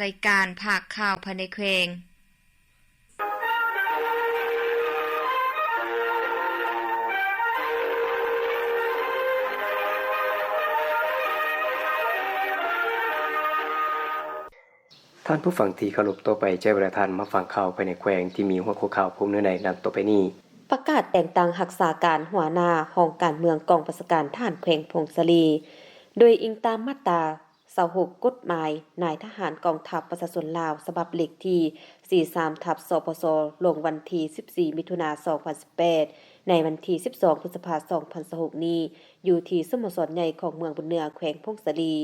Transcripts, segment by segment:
ລາຍການພາກຂ່າວພາຍໃນແຂວງ. ທ່ານຜູ້ຟັງທີ່ເຄົາລົບ, ຕໍ່ໄປຈະໃຫ້ເວລາທ່ານມາຟັງຂ່າວພາຍໃນແຂວງທີ່ມີຫົວຂໍ້ຂ່າວພວກເນື້ອໃນດັ່ງຕໍ່ໄປນີ້. ປະກາດແຕ່ງຕັ້ງຮັກສາການຫົວໜ້າຫ້ອງການເມືອງກອງບັນຊາການທະຫານແຂວງຜົ້ງສາລີ ໂດຍອີງຕາມມາດຕາ ຊາວຫົກ ກົດໝາຍນາຍທະຫານກອງທັບປະຊາຊົນລາວ ສະບັບເລກທີສີ່ສາມ ທັບ ສພຊ ລົງວັນທີສິບສີ່ ມິຖຸນາ ສອງພັນສິບແປດ ໃນວັນທີສິບສອງ ພຶດສະພາ ສອງພັນຊາວຫົກນີ້ ຢູ່ທີ່ສະໂມສອນໃຫຍ່ຂອງເມືອງບຸນເໜືອ ແຂວງຜົ້ງສາລີ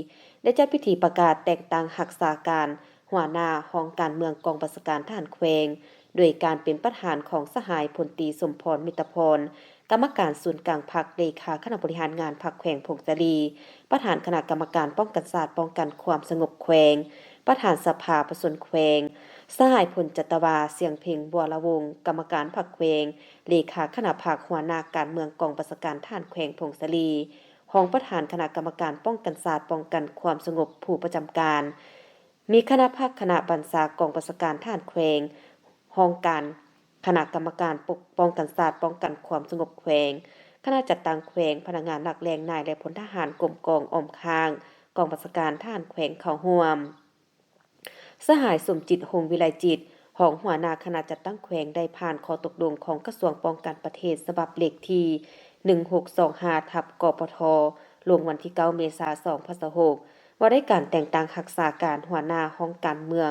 ໄດ້ຈັດພິທີປະກາດແຕ່ງຕັ້ງຮັກສາການຫົວໜ້າຫ້ອງການເມືອງກອງບັນຊາການທະຫານແຂວງ ໂດຍການເປັນປະທານຂອງສະຫາຍ ພົນຕີ ສົມພອນ ມິດຕະພອນ ກຳມະການສູນກາງພັກ, ເລຂາຄະນະບໍລິຫານງານພັກແຂວງຜົ້ງສາລີ, ປະທານຄະນະກຳມະການປ້ອງກັນຊາດ ປ້ອງກັນຄວາມສະຫງົບແຂວງ, ປະທານສະພາປະຊາຊົນແຂວງ, ສະຫາຍ ພົນຈັດຕະວາ ສຽງເພັງ ບົວລະວົງ ກຳມະການພັກແຂວງ, ເລຂາຄະນະພັກ, ຫົວໜ້າການເມືອງກອງບັນຊາການທະຫານແຂວງຜົ້ງສາລີ, ຮອງປະທານຄະນະກຳມະການປ້ອງກັນຊາດ ປ້ອງກັນຄວາມສະຫງົບ ຜູ້ປະຈຳການ, ມີຄະນະພັກ, ຄະນະບັນຊາກອງບັນຊາການທະຫານແຂວງ, ຫ້ອງການຄະນະກຳມະການປົກປ້ອງກັນຊາດ ປ້ອງກັນຄວາມສະຫງົບແຂວງ, ຄະນະຈັດຕັ້ງແຂວງ, ພະນັກງານຫຼັກແຫຼ່ງ, ນາຍ ແລະ ພົນທະຫານ ກົມກອງອ້ອມຂ້າງກອງບັນຊາການທະຫານແຂວງເຂົ້າຮ່ວມ. ສະຫາຍ ສົມຈິດ ຫົງວິໄລຈິດ ຮອງຫົວໜ້າຄະນະຈັດຕັ້ງແຂວງ ໄດ້ຜ່ານຂໍ້ຕົກລົງຂອງກະຊວງປ້ອງກັນປະເທດ ສະບັບເລກທີໜຶ່ງຫົກສອງຫ້າ ທັບ ກປທ ລົງວັນທີເກົ້າ ເມສາ ສອງພັນຊາວຫົກ ວ່າດ້ວຍການແຕ່ງຕັ້ງຮັກສາການຫົວໜ້າຫ້ອງການເມືອງ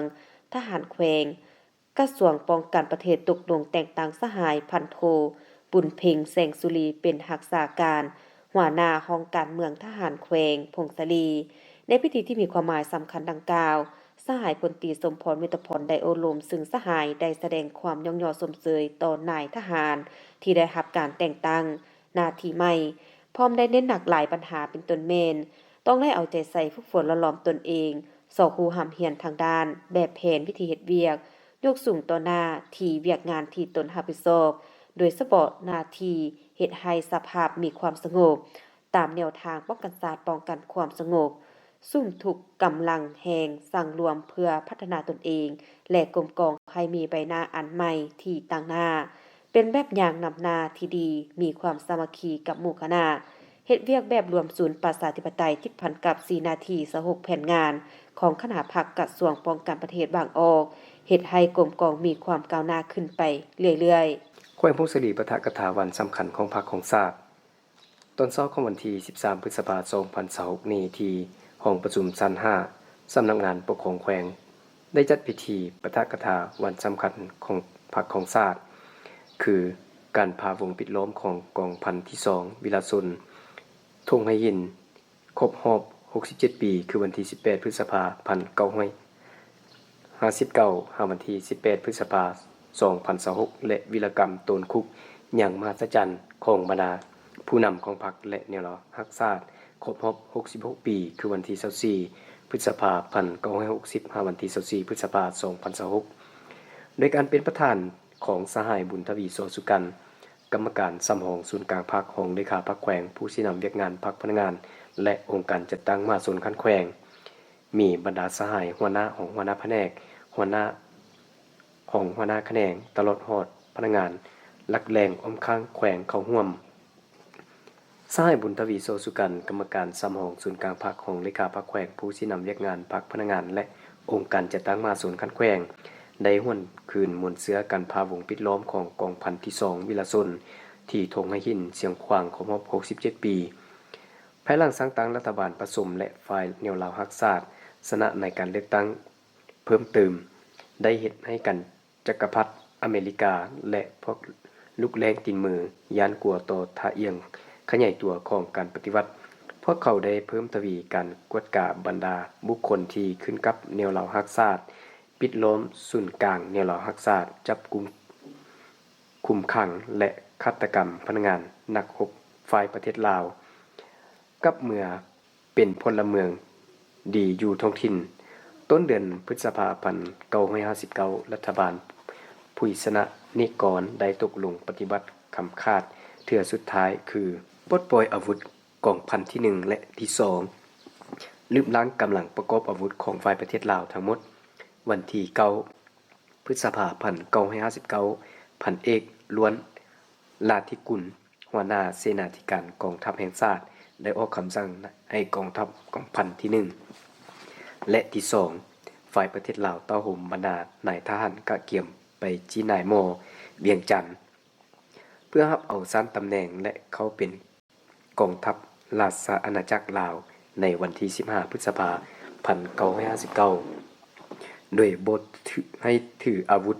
ທະຫານແຂວງ. ກະຊວງປ້ອງກັນປະເທດຕົກລົງແຕ່ງຕັ້ງສະຫາຍ ພັນໂທ ບຸນເພັງ ແສງສຸລີ ເປັນຮັກສາການຫົວໜ້າຫ້ອງການເມືອງທະຫານແຂວງຜົ້ງສາລີ. ໃນພິທີທີ່ມີຄວາມໝາຍສຳຄັນດັ່ງກ່າວ, ສະຫາຍ ພົນຕີ ສົມພອນ ມິດຕະພອນ ໄດ້ໂອ້ລົມ, ຊຶ່ງສະຫາຍໄດ້ສະແດງຄວາມຍ້ອງຍໍຊົມເຊີຍຕໍ່ນາຍທະຫານທີ່ໄດ້ຮັບການແຕ່ງຕັ້ງໜ້າທີ່ໃໝ່, ພ້ອມໄດ້ເນັ້ນໜັກຫຼາຍບັນຫາ ເປັນຕົ້ນແມ່ນ ຕ້ອງໄດ້ເອົາໃຈໃສ່ຝຶກຝົນຫຼໍ່ຫຼອມຕົນເອງ, ຊອກຮູ້ຮ່ຳຮຽນທາງດ້ານແບບແຜນວິທີເຮັດວຽກ, ຍົກສູງຕໍ່ໜ້າທີ່ວຽກງານທີ່ຕົນຮັບຜິດຊອບ, ໂດຍສະເພາະໜ້າທີ່ເຮັດໃຫ້ສະພາບມີຄວາມສະຫງົບ, ຕາມແນວທາງປ້ອງກັນຊາດ, ປ້ອງກັນຄວາມສະຫງົບ, ສຸມທຸກກຳລັງແຮງສັງລວມເພື່ອພັດທະນາຕົນເອງ ແລະ ກົມກອງໃຫ້ມີໃບໜ້າອັນໃໝ່ທີ່ຕັ້ງໜ້າ, ເປັນແບບຢ່າງນຳໜ້າທີ່ດີ, ມີຄວາມສາມັກຄີກັບໝູ່ຄະນະ, ເຮັດວຽກແບບລວມສູນປະຊາທິປະໄຕ ຕິດພັນກັບສີ່ໜ້າທີ່ ຊາວຫົກແຜນງານຂອງຄະນະພັກກະຊວງປ້ອງກັນປະເທດວາງອອກ, ເຮັດໃຫ້ກົມກອງມີຄວາມກ້າວໜ້າຂຶ້ນໄປເລື້ອຍໆ. ແຂວງຜົ້ງສາລີ ປາຖະກະຖາວັນສຳຄັນຂອງພັກຂອງຊາດ. ຕອນເຊົ້າຂອງວັນທີສິບສາມ ພຶດສະພາ ສອງພັນຊາວຫົກນີ້ ທີ່ຫ້ອງປະຊຸມຊັ້ນຫ້າ ສຳນັກງານປົກຄອງແຂວງ ໄດ້ຈັດພິທີປາຖະກະຖາວັນສຳຄັນຂອງພັກຂອງຊາດ ຄື ການຜ່າວົງປິດລ້ອມຂອງກອງພັນທີສອງ ວິລະຊົນ ທົ່ງໄຫຫີນ ຄົບຮອບຫົກສິບເຈັດປີ ຄືວັນທີສິບແປດ ພຶດສະພາ ພັນເກົ້າຮ້ອຍຫ້າສິບເກົ້າ ຫາວັນທີສິບແປດ ພຶດສະພາ ສອງພັນຊາວຫົກ ແລະ ວິລະກຳໂຕນຄຸກຢ່າງມະຫັດສະຈັນຂອງບັນດາຜູ້ນຳຂອງພັກ ແລະ ແນວລາວຮັກຊາດ ຄົບຮອບຫົກສິບຫົກປີ ຄືວັນທີຊາວສີ່ ພຶດສະພາ ພັນເກົ້າຮ້ອຍຫົກສິບ ຫາວັນທີຊາວສີ່ ພຶດສະພາ ສອງພັນຊາວຫົກ ໂດຍການເປັນປະທານຂອງສະຫາຍ ບຸນທະວີ ຊໍສຸກັນ ກຳມະການສຳຮອງສູນກາງພັກ, ຮອງເລຂາພັກແຂວງ, ຜູ້ຊີ້ນຳວຽກງານພັກພະນັກງານ ແລະ ອົງການຈັດຕັ້ງມະຫາຊົນຂັ້ນແຂວງ, ມີບັນດາສະຫາຍຫົວໜ້າ, ຮອງຫົວໜ້າພະແນກ, ຫົວໜ້າ, ຮອງຫົວໜ້າຂະແໜງ, ຕະຫຼອດຮອດພະນັກງານຫຼັກແຫຼ່ງອ້ອມຂ້າງແຂວງເຂົ້າຮ່ວມ. ສະຫາຍ ບຸນທະວີ ໂຊສຸກັນ ກຳມະການສຳຮອງສູນກາງພັກ, ຮອງເລຂາພັກແຂວງ, ຜູ້ຊີ້ນຳວຽກງານພັກພະນັກງານ ແລະ ອົງການຈັດຕັ້ງມະຫາຊົນຂັ້ນແຂວງ ໄດ້ຫວນຄືນມວນເຊື້ອການຜ່າວົງປິດລ້ອມຂອງກອງພັນທີສອງ ວິລະຊົນ ທີ່ທົ່ງໄຫຫີນ ຊຽງຂວາງ ຄົບຮອບຫົກສິບເຈັດປີ. ພາຍຫຼັງສ້າງຕັ້ງລັດຖະບານປະສົມ ແລະ ຝ່າຍແນວລາວຮັກຊາດ ຊະນະໃນການເລືອກຕັ້ງເພີ່ມເຕີມ ໄດ້ເຮັດໃຫ້ການ ຈັກກະພັດອາເມລິກາ ແລະ ພວກລູກແລ້ງຕີນມື ຢ້ານກົວຕໍ່ທ່າອ່ຽງຂະຫຍາຍຕົວຂອງການປະຕິວັດ. ພວກເຂົາໄດ້ເພີ່ມທະວີການກວດກາບັນດາບຸກຄົນທີ່ຂຶ້ນກັບແນວລາວຮັກຊາດ, ປິດລ້ອມສູນກາງແນວລາວຮັກຊາດ, ຈັບກຸມ, ຄຸມຂັງ ແລະ ຄາດຕະກຳພະນັກງານນັກຮົບຝ່າຍປະເທດລາວ ກັບເມືອ ເປັນພົນລະເມືອງດີຢູ່ທ້ອງຖິ່ນ. ຕົ້ນເດືອນພຶດສະພາ ພັນເກົ້າຮ້ອຍຫ້າສິບເກົ້າ ລັດຖະບານ ຜູ້ສນະນິກອນ ໄດ້ຕົກລົງປະຕິບັດຄຳຂາດເທື່ອສຸດທ້າຍ ຄື ປົດປ່ອຍອາວຸດກອງພັນທີໜຶ່ງ ແລະ ທີສອງ, ລຶບລ້າງກຳລັງປະກອບອາວຸດຂອງຝ່າຍປະເທດລາວທັງໝົດ, ວັນທີເກົ້າ ພຶດສະພາ ພັນເກົ້າຮ້ອຍຫ້າສິບເກົ້າ ພັນເອກ ລ້ວນ ລາທິກຸນ ຫົວໜ້າເສນາທິການກອງທັບແຫ່ງຊາດ ໄດ້ອອກຄຳສັ່ງໃຫ້ກອງທັບກອງພັນທີໜຶ່ງ ແລະ ທີສອງ ຝ່າຍປະເທດລາວ ເຕົ້າໂຮມບັນດານາຍທະຫານກະກຽມໄປຈີນາຍມໍ່ວຽງຈັນ ເພື່ອຮັບເອົາຊັ້ນຕຳແໜ່ງ ແລະ ເຂົ້າເປັນກອງທັບລາຊະອານາຈັກລາວ ໃນວັນທີສິບຫ້າ ພຶດສະພາ ພັນເກົ້າຮ້ອຍຫ້າສິບເກົ້າ ໂດຍບໍ່ຖື ໃຫ້ຖືອາວຸດ.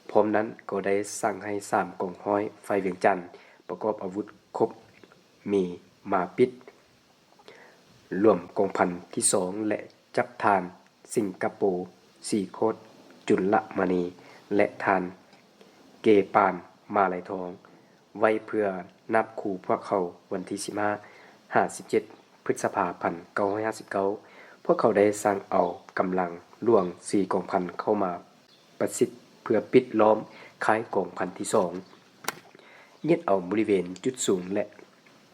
ພ້ອມນັ້ນກໍໄດ້ສັ່ງໃຫ້ສາມກອງຮ້ອຍຝ່າຍວຽງຈັນ ປະກອບອາວຸດຄົບມີມາປິດ ລວມກອງພັນທີສອງ ແລະ ຈັບທ່ານ ສິງກະໂປ ສີໂຄດ ຈຸນລະມະນີ ແລະ ທ່ານ ເກປານ ມາໄລທອງ ໄວ້ເພື່ອນາບຂູ່ພວກເຂົາ. ວັນທີສິບຫ້າ ຫາ ສິບເຈັດ ພຶດສະພາ ພັນເກົ້າຮ້ອຍຫ້າສິບເກົ້າ ພວກເຂົາໄດ້ສັ່ງເອົາກຳລັງຫຼວງສີ່ກອງພັນເຂົ້າມາປະຊິດ ເພື່ອປິດລ້ອມຄ້າຍກອງພັນທີສອງ, ຍຶດເອົາບໍລິເວນຈຸດສູງ ແລະ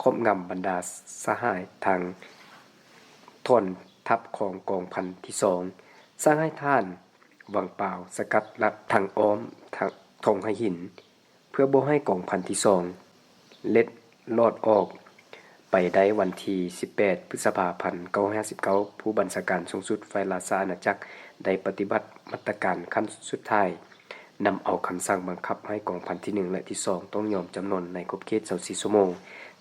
ຄອບງຳບັນດາສະຫາຍທາງ ຖອນທັບຂອງກອງພັນທີສອງ, ສັ່ງໃຫ້ທ່ານ ວັງປາວ ສະກັດລັດທາງອ້ອມທາງ ທົ່ງໄຫຫີນ ເພື່ອບໍ່ໃຫ້ກອງພັນທີສອງເລັດລອດອອກໄປໄດ້. ວັນທີສິບແປດ ພຶດສະພາ ພັນເກົ້າຮ້ອຍຫ້າສິບເກົ້າ ຜູ້ບັນຊາການສູງສຸດຝ່າຍລາຊະອານາຈັກໄດ້ປະຕິບັດມາດຕະການຂັ້ນສຸດທ້າຍ, ນຳເອົາຄຳສັ່ງບັງຄັບໃຫ້ກອງພັນທີໜຶ່ງ ແລະ ທີສອງ ຕ້ອງຍອມຈຳນົນໃນຂອບເຂດຊາວສີ່ຊົ່ວໂມງ.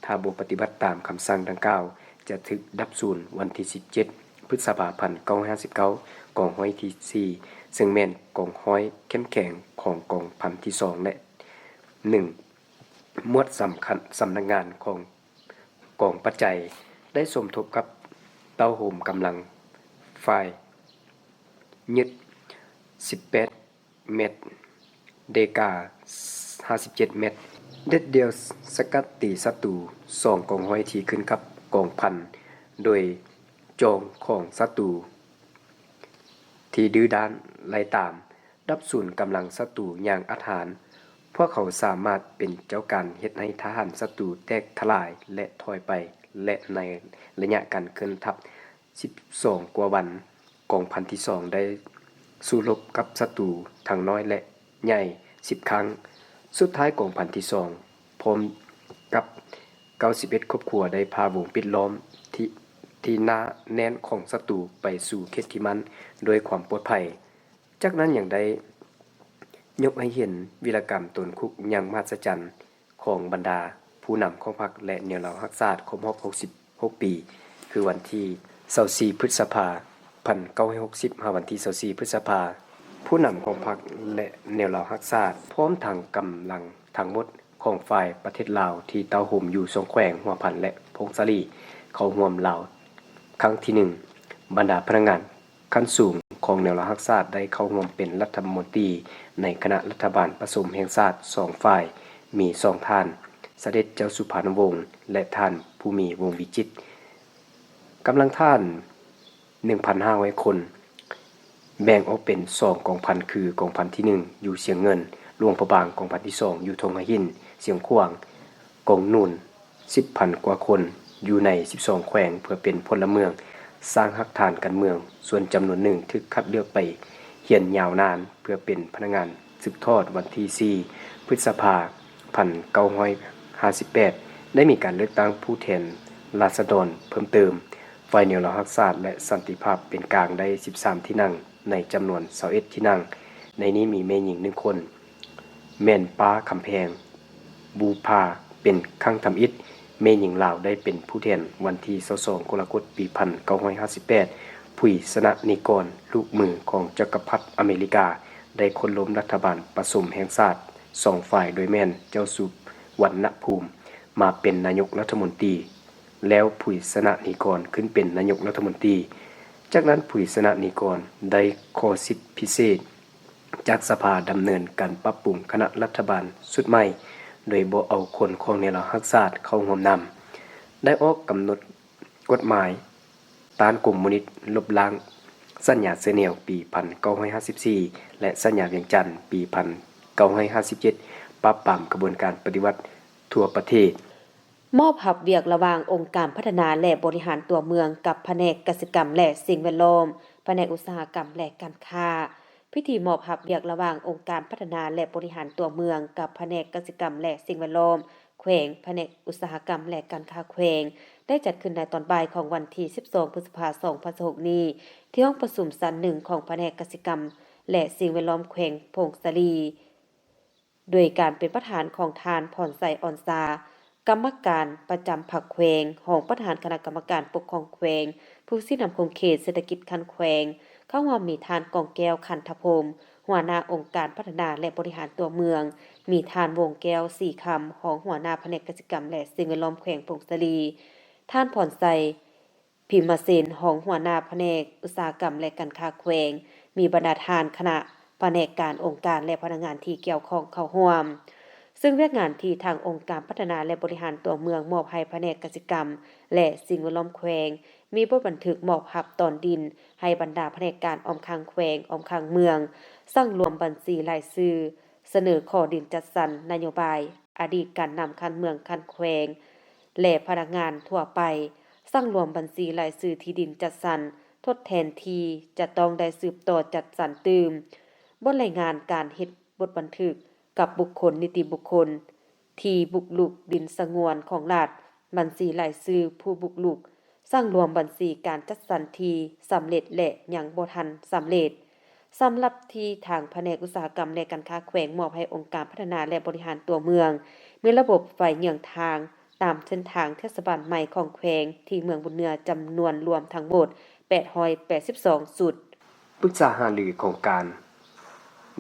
ຖ້າບໍ່ປະຕິບັດຕາມຄຳສັ່ງດັ່ງກ່າວ, ຈະຖືກດັບສູນ. ວັນທີສິບເຈັດ ພຶດສະພາ ພັນເກົ້າຮ້ອຍຫ້າສິບເກົ້າ ກອງຮ້ອຍທີສີ່ ເຊິ່ງແມ່ນກອງຮ້ອຍເຂັ້ມແຂງຂອງກອງພັນທີສອງ ແລະ ໜຶ່ງ ໝວດສຳຄັນ ສຳນັກງານຂອງກອງປັດໄຈ ໄດ້ສົມທົບກັບເຕົ້າໂຮມກຳລັງຝ່າຍຍຶດ ສິບແປດ ແມັດ, ເດກາ ຫ້າສິບເຈັດ ແມັດ, ເດັດດ່ຽວສະກັດຕີສັດຕູສອງກອງຮ້ອຍທີ່ຂຶ້ນກັບກອງພັນ ໂດຍຈອງຂອງສັດຕູທີ່ດື້ດ້ານໄລ່ຕາມ ດັບສູນກຳລັງສັດຕູຢ່າງອາດຫານ. ພວກເຂົາສາມາດເປັນເຈົ້າການເຮັດໃຫ້ທະຫານສັດຕູແຕກທະລາຍ ແລະ ຖອຍໄປ, ແລະ ໃນໄລຍະການເຄື່ອນທັບສິບສອງກວ່າວັນ, ກອງພັນທີສອງໄດ້ສູ້ລົບກັບສັດຕູທັງນ້ອຍ ແລະ ໃຫຍ່ສິບຄັ້ງ. ສຸດທ້າຍກອງພັນທີສອງ ພ້ອມກັບເກົ້າສິບເອັດຄອບຄົວໄດ້ຜ່າວົງປິດລ້ອມທີ່ ທີ່ໜາແໜ້ນຂອງສັດຕູໄປສູ່ເຂດທີ່ໝັ້ນດ້ວຍຄວາມປອດໄພ. ຈາກນັ້ນຍັງໄດ້ຍົກໃຫ້ເຫັນວິລະກຳຕົນຄຸກຢ່າງມະຫັດສະຈັນຂອງບັນດາຜູ້ນຳຂອງພັກ ແລະ ແນວລາວຮັກຊາດຄົບຮອບຫົກສິບຫົກປີ ຄືວັນທີຊາວສີ່ ພຶດສະພາ ພັນເກົ້າຮ້ອຍຫົກສິບ ຫາວັນທີຊາວສີ່ ພຶດສະພາ ຜູ້ນຳຂອງພັກ ແລະ ແນວລາວຮັກຊາດ ພ້ອມທັງກຳລັງທັງໝົດຂອງຝ່າຍປະເທດລາວທີ່ເຕົ້າໂຮມຢູ່ສອງແຂວງຫົວພັນ ແລະ ຜົ້ງສາລີ ເຂົ້າຮ່ວມລາວຄັ້ງທີໜຶ່ງ. ບັນດາພະນັກງານ ຂັ້ນສູງຂອງແນວລາວຮັກຊາດໄດ້ເຂົ້າຮ່ວມເປັນລັດຖະມົນຕີໃນຄະນະລັດຖະບານປະສົມແຫ່ງຊາດສອງຝ່າຍ, ມີສອງທ່ານ ສະເດັດເຈົ້າສຸພານຸວົງ ແລະ ທ່ານ ພູມີ ວົງວິຈິດ. ກຳລັງທະຫານ ໜຶ່ງພັນຫ້າຮ້ອຍຄົນ ແບ່ງອອກເປັນສອງກອງພັນ ຄື ກອງພັນທີໜຶ່ງ ຢູ່ຊຽງເງິນ ຫຼວງພະບາງ, ກອງພັນທີສອງ ຢູ່ທົ່ງໄຫຫີນ ຊຽງຂວາງ, ກອງໜູນ ສິບພັນກວ່າຄົນ ຢູ່ໃນສິບສອງແຂວງ ເພື່ອເປັນພົນລະເມືອງ ສ້າງຮາກຖານການເມືອງ, ສ່ວນຈຳນວນໜຶ່ງຖືກຄັດເລືອກໄປຮຽນຍາວນານ ເພື່ອເປັນພະນັກງານສືບທອດ. ວັນທີສີ່ ພຶດສະພາ ພັນເກົ້າຮ້ອຍຫ້າສິບແປດ ໄດ້ມີການເລືອກຕັ້ງຜູ້ແທນລາຊະດອນເພີ່ມເຕີມ. ຝ່າຍແນວລາວຮັກຊາດ ແລະ ສັນຕິພາບເປັນກາງໄດ້ສິບສາມທີ່ນັ່ງ ໃນຈຳນວນຊາວເອັດທີ່ນັ່ງ, ໃນນີ້ມີແມ່ຍິງໜຶ່ງຄົນ ແມ່ນປ້າຄຳແພງ ບູພາ ເປັນຄັ້ງທຳອິດ. ແມ່ຍິງລາວໄດ້ເປັນຜູ້ແທນວັນທີຊາວສອງ ກໍລະກົດ ປີພັນເກົ້າຮ້ອຍຫ້າສິບແປດ ຜຸຍຊະນະນີກອນ ລູກມືຂອງຈັກກະພັດອາເມລິກາ ໄດ້ໂຄ່ນລົ້ມລັດຖະບານປະສົມແຫ່ງຊາດສອງຝ່າຍ ໂດຍແມ່ນເຈົ້າສຸວັນນະພູມ ມາເປັນນາຍົກລັດຖະມົນຕີ ແລ້ວຜຸຍຊະນະນີກອນຂຶ້ນເປັນນາຍົກລັດຖະມົນຕີ. ຈາກນັ້ນ ຜຸຍຊະນະນີກອນໄດ້ຂໍສິດພິເສດຈາກສະພາດຳເນີນການປັບປຸງຄະນະລັດຖະບານຊຸດໃໝ່ ໂດຍບໍ່ເອົາຄົນຂອງແນວລາວຮັກຊາດເຂົ້າຮ່ວມນຳ, ໄດ້ອອກກຳນົດກົດໝາຍຕ້ານຄອມມູນິດ, ລົບລ້າງສັນຍາເຊເນວປີພັນເກົ້າຮ້ອຍຫ້າສິບສີ່ ແລະ ສັນຍາວຽງຈັນປີພັນເກົ້າຮ້ອຍຫ້າສິບເຈັດ ປາບປາມກະບວນການປະຕິວັດທົ່ວປະເທດ. ມອບຮັບວຽກລະຫວ່າງອົງການພັດທະນາ ແລະ ບໍລິຫານຕົວເມືອງ ກັບພະແນກກະສິກຳ ແລະ ສິ່ງແວດລ້ອມ, ພະແນກອຸດສາຫະກຳ ແລະ ການຄ້າ. ພິທີມອບຮັບວຽກລະຫວ່າງອົງການພັດທະນາ ແລະ ບໍລິຫານຕົວເມືອງ ກັບພະແນກກະສິກຳ ແລະ ສິ່ງແວດລ້ອມແຂວງ, ພະແນກອຸດສາຫະກຳ ແລະ ການຄ້າແຂວງ ໄດ້ຈັດຂຶ້ນໃນຕອນບ່າຍຂອງວັນທີສິບສອງ ພຶດສະພາ ສອງພັນຊາວຫົກນີ້ ທີ່ຫ້ອງປະຊຸມຊັ້ນໜຶ່ງຂອງພະແນກກະສິກຳ ແລະ ສິ່ງແວດລ້ອມແຂວງຜົ້ງສາລີ. ໂດຍການເປັນປະທານຂອງທ່ານ ພອນໄຊ ອອນຊາ, ກຳມະການປະຈຳພັກແຂວງ, ຮອງປະທານຄະນະກຳມະການປົກຄອງແຂວງ, ຜູ້ຊີ້ນຳຂົງເຂດເສດຖະກິດຂັ້ນແຂວງ, ເຂົ້າຮ່ວມມີທ່ານ ກອງແກ້ວ ຄັນທະພົມ, ຫົວໜ້າອົງການພັດທະນາ ແລະ ບໍລິຫານຕົວເມືອງ, ມີທ່ານ ວົງແກ້ວ ສີຄຳ, ຮອງຫົວໜ້າພະແນກກະສິກຳ ແລະ ສິ່ງແວດລ້ອມແຂວງຜົ້ງສາລີ, ທ່ານ ພອນໄຊ ພິມມະເຊນ, ຮອງຫົວໜ້າພະແນກອຸດສາຫະກຳ ແລະ ການຄ້າແຂວງ, ມີບັນດາທ່ານຄະນະພະແນກການ, ອົງການ ແລະ ພະນັກງານທີ່ກ່ຽວຂ້ອງເຂົ້າຮ່ວມ. ເຊິ່ງວຽກງານທີ່ທາງອົງການພັດທະນາ ແລະ ບໍລິຫານຕົວເມືອງມອບໃຫ້ພະແນກກະສິກຳ ແລະ ສິ່ງແວດລ້ອມແຂວງ ມີບົດບັນທຶກມອບຮັບຕອນດິນໃຫ້ບັນດາພະແນກການອ້ອມຂ້າງແຂວງ, ອ້ອມຂ້າງເມືອງ, ສັງລວມບັນຊີລາຍຊື່, ສະເໜີຂໍດິນຈັດສັນ, ນະໂຍບາຍ, ອະດີດການນຳຂັ້ນເມືອງ, ຂັ້ນແຂວງ ແລະ ພະນັກງານທົ່ວໄປ, ສັງລວມບັນຊີລາຍຊື່ທີ່ດິນຈັດສັນທົດແທນທີ່ຈະຕ້ອງໄດ້ສືບຕໍ່ຈັດສັນຕື່ມ, ບົດລາຍງານການເຮັດບົດບັນທຶກກັບບຸກຄົນ, ນິຕິບຸກຄົນທີ່ບຸກລຸກດິນສະຫງວນຂອງລັດ, ບັນຊີລາຍຊື່ຜູ້ບຸກລຸກ, ສັງລວມບັນຊີການຈັດສັນທີ່ສຳເລັດ ແລະ ຍັງບໍ່ທັນສຳເລັດ. ສຳລັບທີ່ທາງພະແນກອຸດສາຫະກຳ ແລະ ການຄ້າແຂວງມອບໃຫ້ອົງການພັດທະນາ ແລະ ບໍລິຫານຕົວເມືອງ ມີລະບົບໄຟເຍືອງທາງຕາມເສັ້ນທາງເທດສະບານໃໝ່ຂອງແຂວງທີ່ເມືອງບຸນເໜືອ ຈຳນວນລວມທັງໝົດແປດຮ້ອຍແປດສິບສອງຈຸດ. ປຶກສາຫາລືໂຄງການ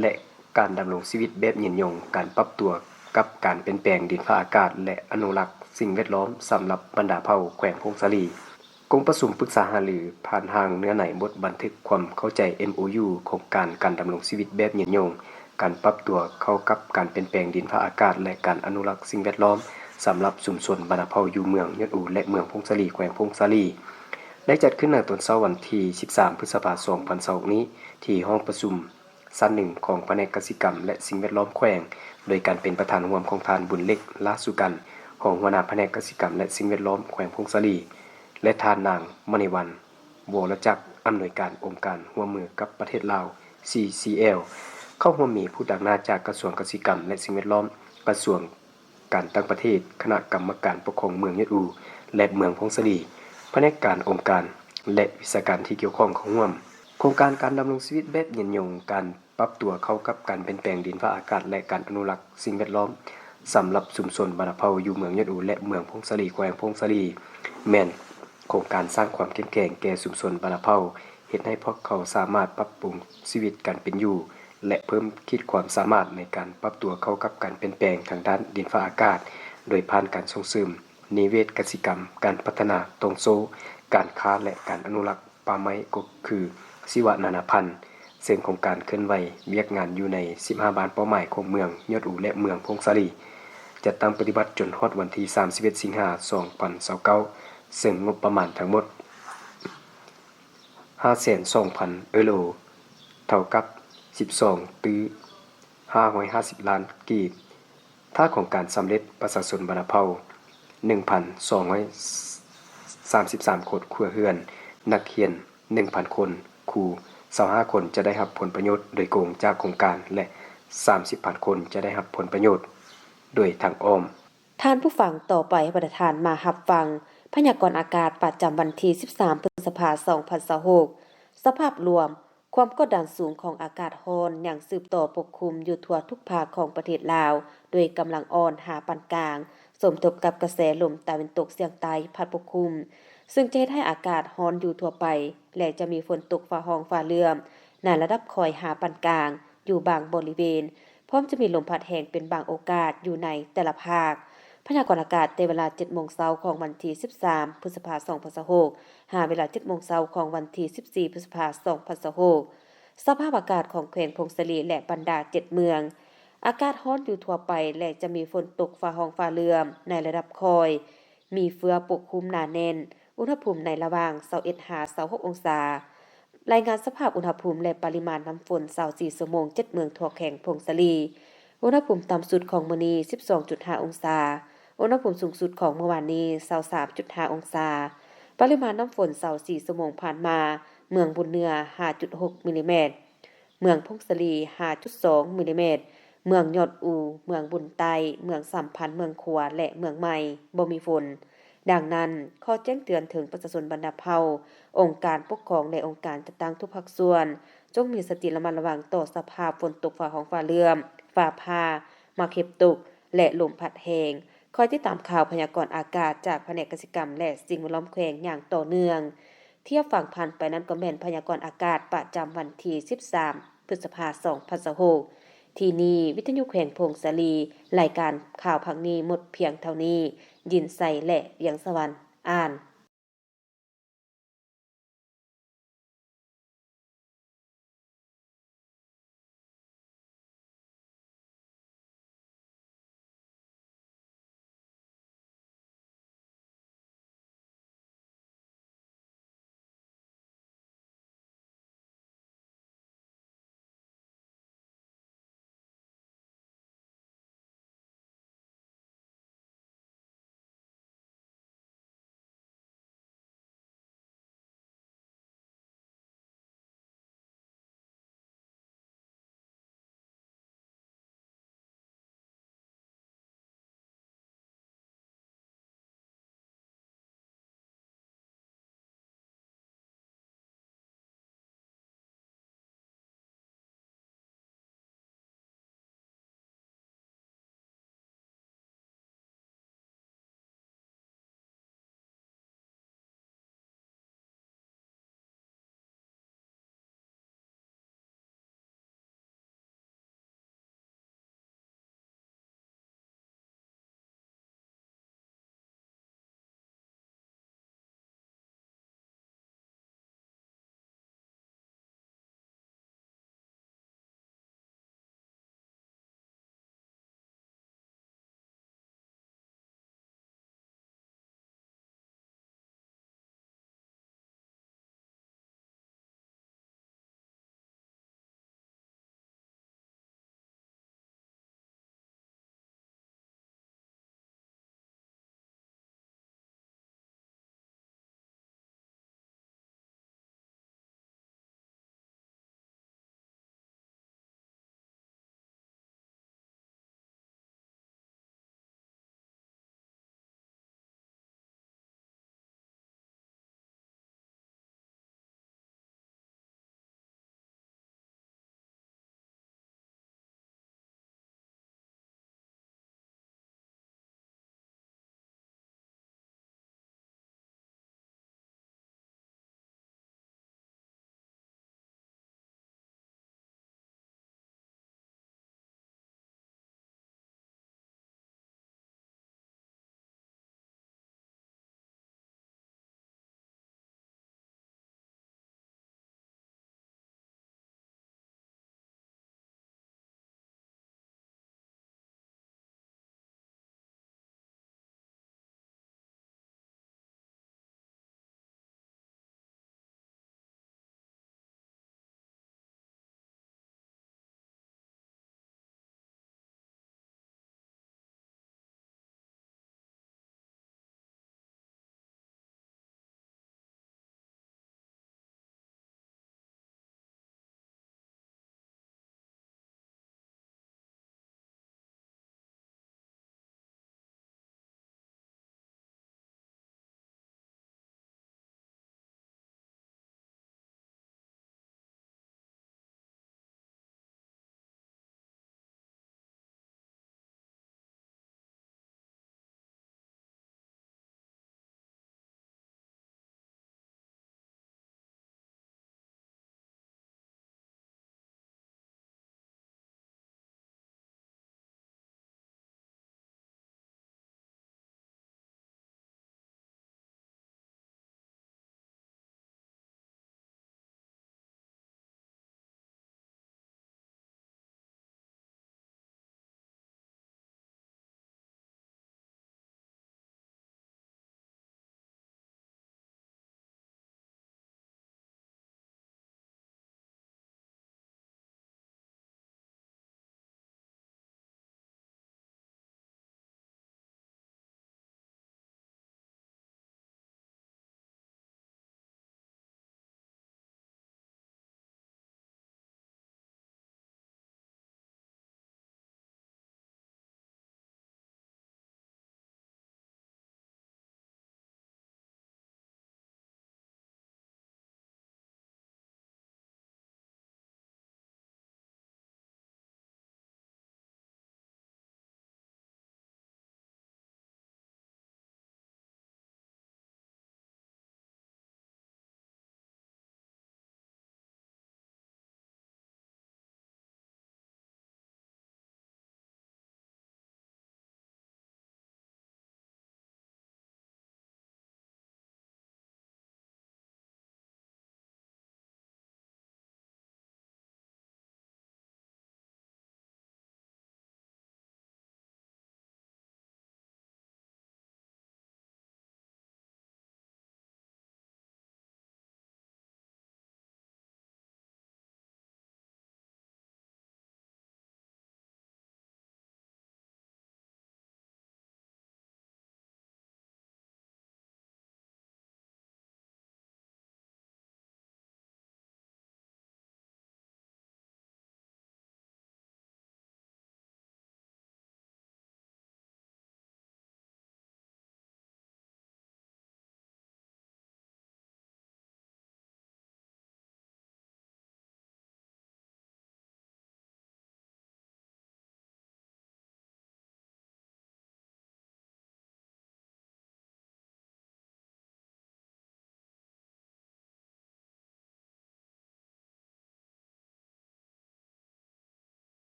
ແລະ ການດຳລົງຊີວິດແບບຍືນຍົງ, ການປັບຕົວກັບການປ່ຽນແປງດິນຟ້າອາກາດ ແລະ ອະນຸລັກສິ່ງແວດລ້ອມສຳລັບບັນດາເຜົ່າແຂວງຜົ້ງສາລີ. ກົງປະຊຸມປຶກສາຫາລືຜ່ານຮ່າງເນື້ອໃນບົດບັນທຶກຄວາມເຂົ້າໃຈ ເອັມໂອຢູ ໂຄງການການດຳລົງຊີວິດແບບຍືນຍົງ, ການປັບຕົວເຂົ້າກັບການປ່ຽນແປງດິນຟ້າອາກາດ ແລະ ການອະນຸລັກສິ່ງແວດລ້ອມສຳລັບຊຸມຊົນບັນດາເຜົ່າຢູ່ເມືອງຍອດອູ ແລະ ເມືອງຜົ້ງສາລີ ແຂວງຜົ້ງສາລີ ໄດ້ຈັດຂຶ້ນໃນຕອນເຊົ້າວັນທີສິບສາມ ພຶດສະພາ ສອງພັນຊາວຫົກນີ້ ທີ່ຫ້ອງປະຊຸມ ຊັ້ນໜຶ່ງຂອງພະແນກກະສິກຳ ແລະ ສິ່ງແວດລ້ອມແຂວງ ໂດຍການເປັນປະທານຮ່ວມຂອງທ່ານ ບຸນເລັກ ລາສຸກັນ, ຮອງຫົວໜ້າພະແນກກະສິກຳ ແລະ ສິ່ງແວດລ້ອມແຂວງຜົ້ງສາລີ ແລະ ທ່ານນາງ ມະນີວັນ ວໍລະຈັກ, ອຳນວຍການອົງການຮ່ວມມືກັບປະເທດລາວ ຊີຊີແອລ, ເຂົ້າຮ່ວມມີຜູ້ຕາງໜ້າຈາກກະຊວງກະສິກຳ ແລະ ສິ່ງແວດລ້ອມ, ກະຊວງ ການຕ່າງປະເທດ, ຄະນະກຳມະການປົກຄອງເມືອງຍອດອູ ແລະ ເມືອງຜົ້ງສາລີ, ພະແນກການ, ອົງການ ແລະ ວິຊາການທີ່ກ່ຽວຂ້ອງເຂົ້າຮ່ວມ. ໂຄງການການດຳລົງຊີວິດແບບຍືນຍົງ, ການປັບຕົວເຂົ້າກັບການປ່ຽນແປງດິນຟ້າອາກາດ ແລະ ການອະນຸລັກສິ່ງແວດລ້ອມສຳລັບຊຸມຊົນບັນດາເຜົ່າຢູ່ເມືອງຍອດອູ ແລະ ເມືອງຜົ້ງສາລີ ແຂວງຜົ້ງສາລີ ແມ່ນໂຄງການສ້າງຄວາມເຂັ້ມແຂງແກ່ຊຸມຊົນບັນດາເຜົ່າ, ເຮັດໃຫ້ພວກເຂົາສາມາດປັບປຸງຊີວິດການເປັນຢູ່ ແລະ ເພີ່ມຂີດຄວາມສາມາດໃນການປັບຕົວເຂົ້າກັບການປ່ຽນແປງທາງດ້ານດິນຟ້າອາກາດ ໂດຍຜ່ານການສົ່ງເສີມນິເວດກະສິກຳ, ການພັດທະນາຕ່ອງໂສ້, ການຄ້າ ແລະ ການອະນຸລັກປ່າໄມ້ ກໍຄືຊີວະນານາພັນ, ເຊິ່ງໂຄງການເຄື່ອນໄຫວວຽກງານຢູ່ໃນສິບຫ້າບ້ານເປົ້າໝາຍຂອງເມືອງຍອດອູ ແລະ ເມືອງຜົ້ງສາລີ, ຈັດຕັ້ງປະຕິບັດຈົນຮອດວັນທີສາມສິບເອັດ ສິງຫາ ສອງພັນຊາວເກົ້າ, ເຊິ່ງງົບປະມານທັງໝົດ ຫ້າແສນສອງພັນເອີໂຣ ເທົ່າກັບສິບສອງຕື້ຫ້າຮ້ອຍຫ້າສິບລ້ານກີບ. ຖ້າໂຄງການສຳເລັດ, ປະຊາຊົນບັນດາເຜົ່າໜຶ່ງພັນສອງຮ້ອຍສາມສິບສາມຄົນຄົວເຮືອນ, ນັກຮຽນໜຶ່ງພັນຄົນ, ຄູຊາວຫ້າຄົນຈະໄດ້ຮັບຜົນປະໂຫຍດໂດຍກົງຈາກໂຄງການ ແລະ ສາມສິບພັນຄົນຈະໄດ້ຮັບຜົນປະໂຫຍດໂດຍທາງອ້ອມ. ທ່ານຜູ້ຟັງ, ຕໍ່ໄປໃຫ້ບັນດາທ່ານມາຮັບຟັງພະຍາກອນອາກາດປະຈຳວັນທີສິບສາມ ພຶດສະພາ ສອງພັນຊາວຫົກ. ສະພາບລວມ, ຄວາມກົດດັນສູງຂອງອາກາດຮ້ອນຍັງສືບຕໍ່ປົກຄຸມຢູ່ທົ່ວທຸກພາກຂອງປະເທດລາວ ໂດຍກຳລັງອ່ອນຫາປານກາງ, ສົມທົບກັບກະແສລົມຕາເວັນຕົກສຽງໃຕ້ພັດປົກຄຸມ, ເຊິ່ງຈະເຮັດໃຫ້ອາກາດຮ້ອນຢູ່ທົ່ວໄປ ແລະ ຈະມີຝົນຕົກຟ້າຮ້ອງຟ້າເຫຼື້ອມໃນລະດັບຄ່ອຍຫາປານກາງ ຢູ່ບາງບໍລິເວນ, ພ້ອມຈະມີລົມພັດແຮງເປັນບາງໂອກາດຢູ່ໃນແຕ່ລະພາກ. ພະຍາກອນອາກາດແຕ່ເວລາເຈັດໂມງເຊົ້າຂອງວັນທີສິບສາມ ພຶດສະພາ ສອງພັນຊາວຫົກ ຫາເວລາເຈັດໂມງເຊົ້າຂອງວັນທີສິບສີ່ ພຶດສະພາ ສອງພັນຊາວຫົກ. ສະພາບອາກາດຂອງແຂວງຜົ້ງສາລີ ແລະ ບັນດາເຈັດເມືອງ, ອາກາດຮ້ອນຢູ່ທົ່ວໄປ ແລະ ຈະມີຝົນຕົກຟ້າຮ້ອງຟ້າເຫຼື້ອມໃນລະດັບຄ່ອຍ, ມີເຟືອປົກຄຸມໜາແໜ້ນ, ອຸນຫະພູມໃນລະຫວ່າງຊາວເອັດຫາຊາວຫົກອົງສາ. ລາຍງານສະພາບອຸນຫະພູມ ແລະ ປະລິມານນ້ຳຝົນຊາວສີ່ຊົ່ວໂມງ ເຈັດເມືອງທົ່ວແຂວງຜົ້ງສາລີ. ອຸນຫະພູມຕ່ຳສຸດຂອງມື້ນີ້ ສິບສອງຈຸດຫ້າອົງສາ, ອຸນຫະພູມສູງສຸດຂອງມື້ວານນີ້ ຊາວສາມຈຸດຫ້າອົງສາ. ປະລິມານນ້ຳຝົນຊາວສີ່ຊົ່ວໂມງຜ່ານມາ, ເມືອງບຸນເໜືອ ຫ້າຈຸດຫົກມິລລີແມັດ, ເມືອງຜົ້ງສາລີ ຫ້າຈຸດສອງ ມິລລີແມັດ, ເມືອງຍອດອູ, ເມືອງບຸນໃຕ້, ເມືອງສາມພັນ, ເມືອງຂວາ ແລະ ເມືອງໃໝ່ ບໍ່ມີຝົນ. ດັ່ງນັ້ນ, ຂໍແຈ້ງເຕືອນເຖິງປະຊາຊົນບັນດາເຜົ່າ, ອົງການປົກຄອງ ແລະ ອົງການຈັດຕັ້ງທຸກພາກສ່ວນ, ຈົ່ງມີສະຕິລະມັດລະວັງຕໍ່ສະພາບຝົນຕົກຟ້າຮ້ອງຟ້າເຫຼື້ອມ, ຟ້າຜ່າ, ໝາກເຫັບຕົກ ແລະ ລົມພັດແຮງ. ຄອຍຕິດຕາມຂ່າວພະຍາກອນອາກາດຈາກພະແນກກະສິກຳ ແລະ ສິ່ງແວດລ້ອມແຂວງຢ່າງຕໍ່ເນື່ອງ. ທີ່ຮັບຟັງຜ່ານໄປນັ້ນກໍແມ່ນພະຍາກອນອາກາດປະຈຳວັນທີສິບສາມ ພຶດສະພາ ສອງພັນຊາວຫົກ. ທີ່ນີ້ ວິທະຍຸແຂວງຜົ້ງສາລີ, ລາຍການຂ່າວພາກນີ້ໝົດພຽງເທົ່ານີ້. ຍິນໄຊ ແລະ ວຽງສະຫວັນ ອ່ານ.